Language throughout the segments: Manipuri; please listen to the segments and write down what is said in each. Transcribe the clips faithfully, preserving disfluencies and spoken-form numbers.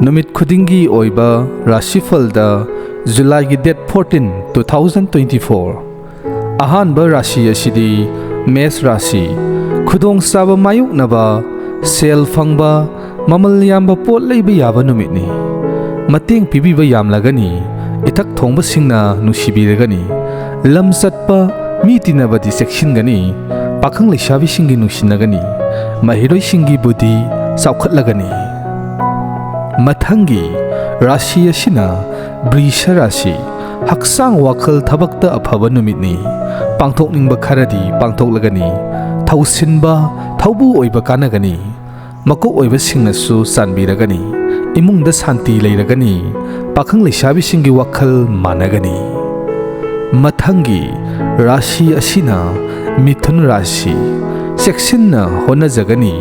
ꯅꯨꯃꯤꯠ ꯈꯨꯗꯤꯡꯒꯤ ꯑꯣꯏꯕ ꯔꯥꯁꯤꯐꯜꯗ ꯖꯨꯂꯥꯏꯒꯤ date fourteen, two thousand twenty four꯫ ꯑꯍꯥꯟꯕ ꯔꯥꯁꯤ ꯑꯁꯤꯗꯤ ꯃꯦꯁ ꯔꯥꯁꯤ꯫ ꯈꯨꯗꯣꯡꯆꯥꯕ ꯃꯥꯌꯣꯛꯅꯕ, ꯁꯦꯜ ꯐꯪꯕ, ꯃꯃꯜ ꯌꯥꯝꯕ ꯄꯣꯠ ꯂꯩꯕ ꯌꯥꯕ ꯅꯨꯃꯤꯠꯅꯤ꯫ ꯃꯇꯦꯡ ꯄꯤꯕꯤꯕ ꯌꯥꯝꯂꯒꯅꯤ꯫ ꯏꯊꯛ ꯊꯣꯡꯕꯁꯤꯡꯅ ꯅꯨꯡꯁꯤꯕꯤꯔꯒꯅꯤ꯫ ꯂꯝ ꯆꯠꯄ, ꯃꯤ ꯇꯤꯟꯅꯕꯗꯤ ꯆꯦꯛꯁꯤꯟꯒꯅꯤ꯫ ꯄꯥꯈꯪ ꯂꯩꯁꯥꯕꯤꯁꯤꯡꯒꯤ ꯅꯨꯡꯁꯤꯅꯒꯅꯤ꯫ ꯃꯍꯩꯔꯣꯏꯁꯤꯡꯒꯤ ꯕꯨꯙꯤ ꯆꯥꯎꯈꯠꯂꯒꯅꯤ꯫ ꯃꯊꯪꯒꯤ ꯔꯥꯁꯤ ꯑꯁꯤꯅ ꯕ꯭ꯔꯤꯁ ꯔꯥꯁꯤ꯫ ꯍꯛꯆꯥꯡ, ꯋꯥꯈꯜ, ꯊꯕꯛꯇ ꯑꯐꯕ ꯅꯨꯃꯤꯠꯅꯤ꯫ ꯄꯥꯡꯊꯣꯛꯅꯤꯡꯕ ꯈꯔꯗꯤ ꯄꯥꯡꯊꯣꯛꯂꯒꯅꯤ꯫ ꯊꯧꯁꯤꯟꯕ, ꯊꯧꯕꯨ ꯑꯣꯏꯕ ꯀꯥꯟꯅꯒꯅꯤ꯫ ꯃꯀꯣꯛ ꯑꯣꯏꯕꯁꯤꯡꯅꯁꯨ ꯆꯥꯟꯕꯤꯔꯒꯅꯤ꯫ ꯏꯃꯨꯡꯗ ꯁꯥꯟꯇꯤ ꯂꯩꯔꯒꯅꯤ꯫ ꯄꯥꯈꯪ ꯂꯩꯁꯥꯕꯤꯁꯤꯡꯒꯤ ꯋꯥꯈꯜ ꯃꯥꯟꯅꯒꯅꯤ꯫ ꯃꯊꯪꯒꯤ ꯔꯥꯁꯤ ꯑꯁꯤꯅ ꯃꯤꯊꯨꯟ ꯔꯥꯁꯤ꯫ ꯆꯦꯛꯁꯤꯟꯅ ꯍꯣꯠꯅꯖꯒꯅꯤ꯫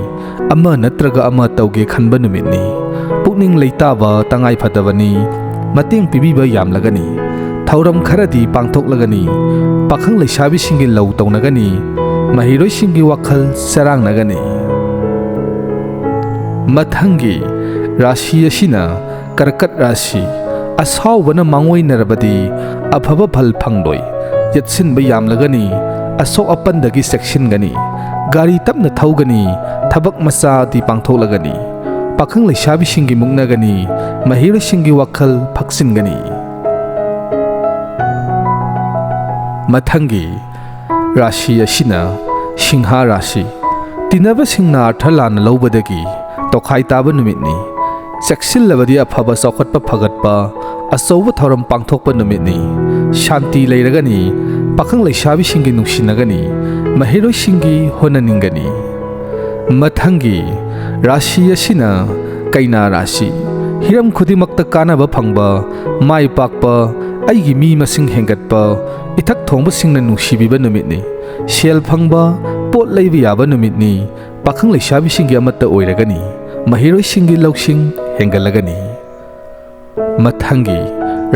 ꯑꯃ ꯅꯠꯇ꯭ꯔꯒ ꯑꯃ ꯇꯧꯒꯦ ꯈꯟꯕ ꯅꯨꯃꯤꯠꯅꯤ꯫ ꯄꯨꯛꯅꯤꯡ ꯂꯩꯇꯥꯕ ꯇꯉꯥꯏ ꯐꯗꯕꯅꯤ꯫ ꯃꯇꯦꯡ ꯄꯤꯕꯤꯕ ꯌꯥꯝꯂꯒꯅꯤ꯫ ꯊꯧꯔꯝ ꯈꯔꯗꯤ ꯄꯥꯡꯊꯣꯛꯂꯒꯅꯤ꯫ ꯄꯥꯈꯪ ꯂꯩꯁꯥꯕꯤꯁꯤꯡꯒꯤ ꯂꯧ ꯇꯧꯅꯒꯅꯤ꯫ ꯃꯍꯩꯔꯣꯏꯁꯤꯡꯒꯤ ꯋꯥꯈꯜ ꯆꯔꯥꯡꯅꯒꯅꯤ꯫ ꯃꯊꯪꯒꯤ ꯔꯥꯁꯤ ꯑꯁꯤꯅ ꯀꯔꯀꯠ ꯔꯥꯁꯤ꯫ ꯑꯁꯥꯎꯕꯅ ꯃꯥꯡꯑꯣꯏꯅꯔꯕꯗꯤ ꯑꯐꯕ ꯐꯜ ꯐꯪꯂꯣꯏ꯫ ꯌꯦꯠꯁꯤꯟꯕ ꯌꯥꯝꯂꯒꯅꯤ꯫ ꯑꯁꯣꯛ ꯑꯄꯟꯗꯒꯤ ꯆꯦꯛꯁꯤꯟꯒꯅꯤ꯫ ꯒꯥꯔꯤ ꯇꯞꯅ ꯊꯧꯒꯅꯤ꯫ ꯊꯕꯛ ꯃꯆꯥꯗꯤ ꯄꯥꯡꯊꯣꯛꯂꯒꯅꯤ꯫ ꯄꯥꯈꯪ ꯂꯩꯁꯥꯕꯤꯁꯤꯡꯒꯤ ꯃꯨꯛꯅꯒꯅꯤ꯫ ꯃꯍꯩꯔꯣꯏꯁꯤꯡꯒꯤ ꯋꯥꯈꯜ ꯐꯛꯆꯤꯟꯒꯅꯤ꯫ ꯃꯊꯪꯒꯤ ꯔꯥꯁꯤ ꯑꯁꯤꯅ ꯁꯤꯡꯍꯥ ꯔꯥꯁꯤ꯫ ꯇꯤꯟꯅꯕꯁꯤꯡꯅ ꯑꯔꯊ ꯂꯥꯟꯅ ꯂꯧꯕꯗꯒꯤ ꯇꯣꯈꯥꯏ ꯇꯥꯕ ꯅꯨꯃꯤꯠꯅꯤ꯫ ꯆꯦꯛꯁꯤꯜꯂꯕꯗꯤ ꯑꯐꯕ ꯆꯥꯎꯈꯠꯄ ꯐꯒꯠꯄ ꯑꯆꯧꯕ ꯊꯧꯔꯝ ꯄꯥꯡꯊꯣꯛꯄ ꯅꯨꯃꯤꯠꯅꯤ꯫ ꯁꯥꯟꯇꯤ ꯂꯩꯔꯒꯅꯤ꯫ ꯄꯥꯈꯪ ꯂꯩꯁꯥꯕꯤꯁꯤꯡꯒꯤ ꯅꯨꯡꯁꯤꯅꯒꯅꯤ꯫ ꯃꯍꯩꯔꯣꯏꯁꯤꯡꯒꯤ ꯍꯣꯠꯅꯅꯤꯡꯒꯅꯤ꯫ ꯃꯊꯪꯒꯤ ꯔꯥꯁꯤ ꯑꯁꯤꯅ ꯀꯩꯅꯥ ꯔꯥꯁꯤ꯫ ꯍꯤꯔꯝ ꯈꯨꯗꯤꯡꯃꯛꯇ ꯀꯥꯟꯅꯕ ꯐꯪꯕ, ꯃꯥꯏ ꯄꯥꯛꯄ, ꯑꯩꯒꯤ ꯃꯤ ꯃꯁꯤꯡ ꯍꯦꯟꯒꯠꯄ, ꯏꯊꯛ ꯊꯣꯡꯕꯁꯤꯡꯅ ꯅꯨꯡꯁꯤꯕꯤꯕ ꯅꯨꯃꯤꯠꯅꯤ꯫ ꯁꯦꯜ ꯐꯪꯕ, ꯄꯣꯠ ꯂꯩꯕ ꯌꯥꯕ ꯅꯨꯃꯤꯠꯅꯤ꯫ ꯄꯥꯈꯪ ꯂꯩꯁꯥꯕꯤꯁꯤꯡꯒꯤ ꯑꯃꯠꯇ ꯑꯣꯏꯔꯒꯅꯤ꯫ ꯃꯍꯩꯔꯣꯏꯁꯤꯡꯒꯤ ꯂꯧꯁꯤꯡ ꯍꯦꯟꯒꯠꯂꯒꯅꯤ꯫ ꯃꯊꯪꯒꯤ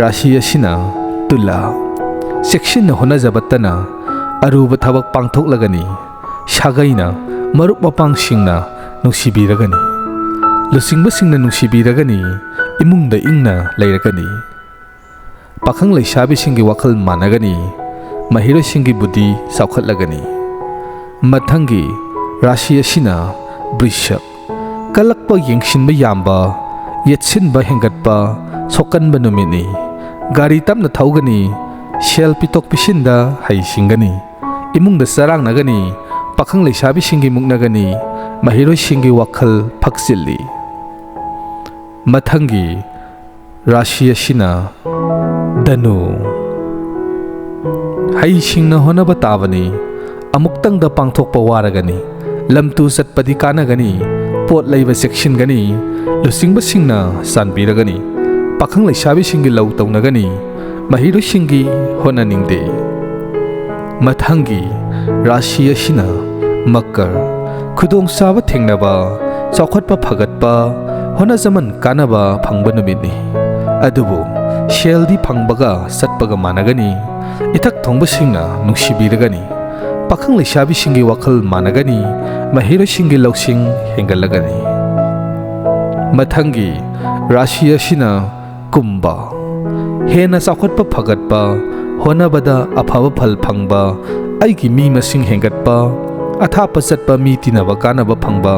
ꯔꯥꯁꯤ ꯑꯁꯤꯅ ꯇꯨꯂꯥ꯫ ꯆꯦꯛꯁꯤꯟꯅ ꯍꯣꯠꯅꯖꯕꯇꯅ ꯑꯔꯨꯕ ꯊꯕꯛ ꯄꯥꯡꯊꯣꯛꯂꯒꯅꯤ꯫ ꯁꯥꯒꯩꯅ, ꯃꯔꯨꯞ ꯃꯄꯥꯡꯁꯤꯡꯅ ꯅꯨꯡꯁꯤꯕꯤꯔꯒꯅꯤ꯫ ꯂꯨꯆꯤꯡꯕꯁꯤꯡꯅ ꯅꯨꯡꯁꯤꯕꯤꯔꯒꯅꯤ, ꯏꯃꯨꯡꯗ ꯏꯪꯅ ꯂꯩꯔꯒꯅꯤ꯫ ꯄꯥꯈꯪ ꯂꯩꯁꯥꯕꯤꯁꯤꯡꯒꯤ ꯋꯥꯈꯜ ꯃꯥꯟꯅꯒꯅꯤ, ꯃꯍꯩꯔꯣꯏꯁꯤꯡꯒꯤ ꯕꯨꯙꯤ ꯆꯥꯎꯈꯠꯂꯒꯅꯤ꯫ ꯃꯊꯪꯒꯤ ꯔꯥꯁꯤ ꯑꯁꯤꯅ ꯕ꯭ꯔꯤꯁꯛ꯫ ꯀꯜꯂꯛꯄ, ꯌꯦꯡꯁꯤꯟꯕ ꯌꯥꯝꯕ, ꯌꯦꯠꯁꯤꯟꯕ ꯍꯦꯟꯒꯠꯄ, ꯁꯣꯛꯀꯟꯕ ꯅꯨꯃꯤꯠꯅꯤ꯫ ꯒꯥꯔꯤ ꯇꯞꯅ ꯊꯧꯒꯅꯤ, ꯁꯦꯜ ꯄꯤꯊꯣꯛ ꯄꯤꯁꯤꯟꯗ ꯍꯩꯁꯤꯡꯒꯅꯤ꯫ ꯏꯃꯨꯡꯗ ꯆꯔꯥꯡꯅꯒꯅꯤ, ꯄꯥꯈꯪ ꯂꯩꯁꯥꯕꯤꯁꯤꯡꯒꯤ ꯃꯨꯛꯅꯒꯅꯤ, ꯃꯍꯩꯔꯣꯏꯁꯤꯡꯒꯤ ꯋꯥꯈꯜ ꯐꯛꯆꯤꯜꯂꯤ꯫ ꯃꯊꯪꯒꯤ ꯔꯥꯁꯤ ꯑꯁꯤꯅ ꯙꯅꯨ꯫ ꯍꯩꯁꯤꯡꯅ ꯍꯣꯠꯅꯕ ꯇꯥꯕꯅꯤ, ꯑꯃꯨꯛꯇꯪꯗ ꯄꯥꯡꯊꯣꯛꯄ ꯋꯥꯔꯒꯅꯤ꯫ ꯂꯝ ꯇꯨ ꯆꯠꯄꯗꯤ ꯀꯥꯟꯅꯒꯅꯤ, ꯄꯣꯠ ꯂꯩꯕ ꯆꯦꯛꯁꯤꯟꯒꯅꯤ, ꯂꯨꯆꯤꯡꯕꯁꯤꯡꯅ ꯆꯥꯟꯕꯤꯔꯒꯅꯤ꯫ ꯄꯥꯈꯪ ꯂꯩꯁꯥꯕꯤꯁꯤꯡꯒꯤ ꯂꯧ ꯇꯧꯅꯒꯅꯤ, ꯃꯍꯩꯔꯣꯏꯁꯤꯡꯒꯤ ꯍꯣꯠꯅꯅꯤꯡꯗꯦ꯫ ꯃꯊꯪꯒꯤ ꯔꯥꯁꯤ ꯑꯁꯤꯅ ꯃꯀꯔ꯫ ꯈꯨꯗꯣꯡꯆꯥꯕ ꯊꯦꯡꯅꯕ, ꯆꯥꯎꯈꯠꯄ ꯐꯒꯠꯄ, ꯍꯣꯠꯅꯖꯃꯟ ꯀꯥꯟꯅꯕ ꯐꯪꯕ ꯅꯨꯃꯤꯠꯅꯤ꯫ ꯑꯗꯨꯕꯨ ꯁꯦꯜꯗꯤ ꯐꯪꯕꯒ ꯆꯠꯄꯒ ꯃꯥꯟꯅꯒꯅꯤ꯫ ꯏꯊꯛ ꯊꯣꯡꯕꯁꯤꯡꯅ ꯅꯨꯡꯁꯤꯕꯤꯔꯒꯅꯤ꯫ ꯄꯥꯈꯪ ꯂꯩꯁꯥꯕꯤꯁꯤꯡꯒꯤ ꯋꯥꯈꯜ ꯃꯥꯟꯅꯒꯅꯤ꯫ ꯃꯍꯩꯔꯣꯏꯁꯤꯡꯒꯤ ꯂꯧꯁꯤꯡ ꯍꯦꯟꯒꯠꯂꯒꯅꯤ꯫ ꯃꯊꯪꯒꯤ ꯔꯥꯁꯤ ꯑꯁꯤꯅ ꯀꯨꯝꯕ꯫ ꯍꯦꯟꯅ ꯆꯥꯎꯈꯠꯄ ꯐꯒꯠꯄ, ꯍꯣꯠꯅꯕꯗ ꯑꯐꯕ ꯐꯜ ꯐꯪꯕ, ꯑꯩꯒꯤ ꯃꯤ ꯃꯁꯤꯡ ꯍꯦꯟꯒꯠꯄ, ꯑꯊꯥꯞꯄ ꯆꯠꯄ ꯃꯤ ꯇꯤꯟꯅꯕ ꯀꯥꯟꯅꯕ ꯐꯪꯕ,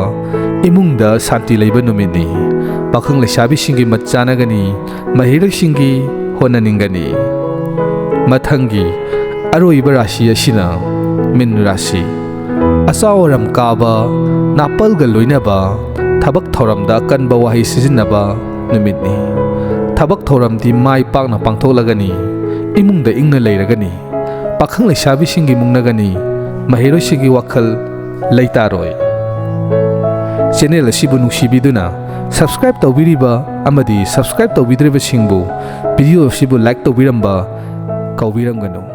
ꯏꯃꯨꯡꯗ ꯁꯥꯟꯇꯤ ꯂꯩꯕ ꯅꯨꯃꯤꯠꯅꯤ꯫ ꯄꯥꯈꯪ ꯂꯩꯁꯥꯕꯤꯁꯤꯡꯒꯤ ꯃꯠ ꯆꯥꯅꯒꯅꯤ, ꯃꯍꯩꯔꯣꯏꯁꯤꯡꯒꯤ ꯍꯣꯠꯅꯅꯤꯡꯒꯅꯤ꯫ ꯃꯊꯪꯒꯤ ꯑꯔꯣꯏꯕ ꯔꯥꯁꯤ ꯑꯁꯤꯅ ꯃꯤꯟ ꯔꯥꯁꯤ꯫ ꯑꯆꯥꯎ ꯑꯔꯝ ꯀꯥꯕ, ꯅꯥꯄꯜꯒ ꯂꯣꯏꯅꯕ, ꯊꯕꯛ ꯊꯧꯔꯝꯗ ꯑꯀꯟꯕ ꯋꯥꯍꯩ ꯁꯤꯖꯤꯟꯅꯕ ꯅꯨꯃꯤꯠꯅꯤ꯫ ꯊꯕꯛ ꯊꯧꯔꯝꯗꯤ ꯃꯥꯏ ꯄꯥꯛꯅ ꯄꯥꯡꯊꯣꯛꯂꯒꯅꯤ, ꯏꯃꯨꯡꯗ ꯏꯪꯅ ꯂꯩꯔꯒꯅꯤ, ꯄꯥꯈꯪ ꯂꯩꯁꯥꯕꯤꯁꯤꯡꯒꯤ ꯃꯨꯛꯅꯒꯅꯤ, ꯃꯍꯩꯔꯣꯏꯁꯤꯡꯒꯤ ꯋꯥꯈꯜ ꯂꯩꯇꯥꯔꯣꯏ꯫ ꯆꯦꯅꯦꯜ ꯑꯁꯤꯕꯨ ꯅꯨꯡꯁꯤꯕꯤꯗꯨꯅ subscribe ꯇꯧꯕꯤꯔꯤꯕ ꯑꯃꯗꯤ subscribe ꯇꯧꯕꯤꯗ꯭ꯔꯤꯕꯁꯤꯡꯕꯨ video ꯑꯁꯤꯕꯨ like ꯇꯧꯕꯤꯔꯝꯕ ꯀꯥꯎꯕꯤꯔꯝꯒꯅꯨ꯫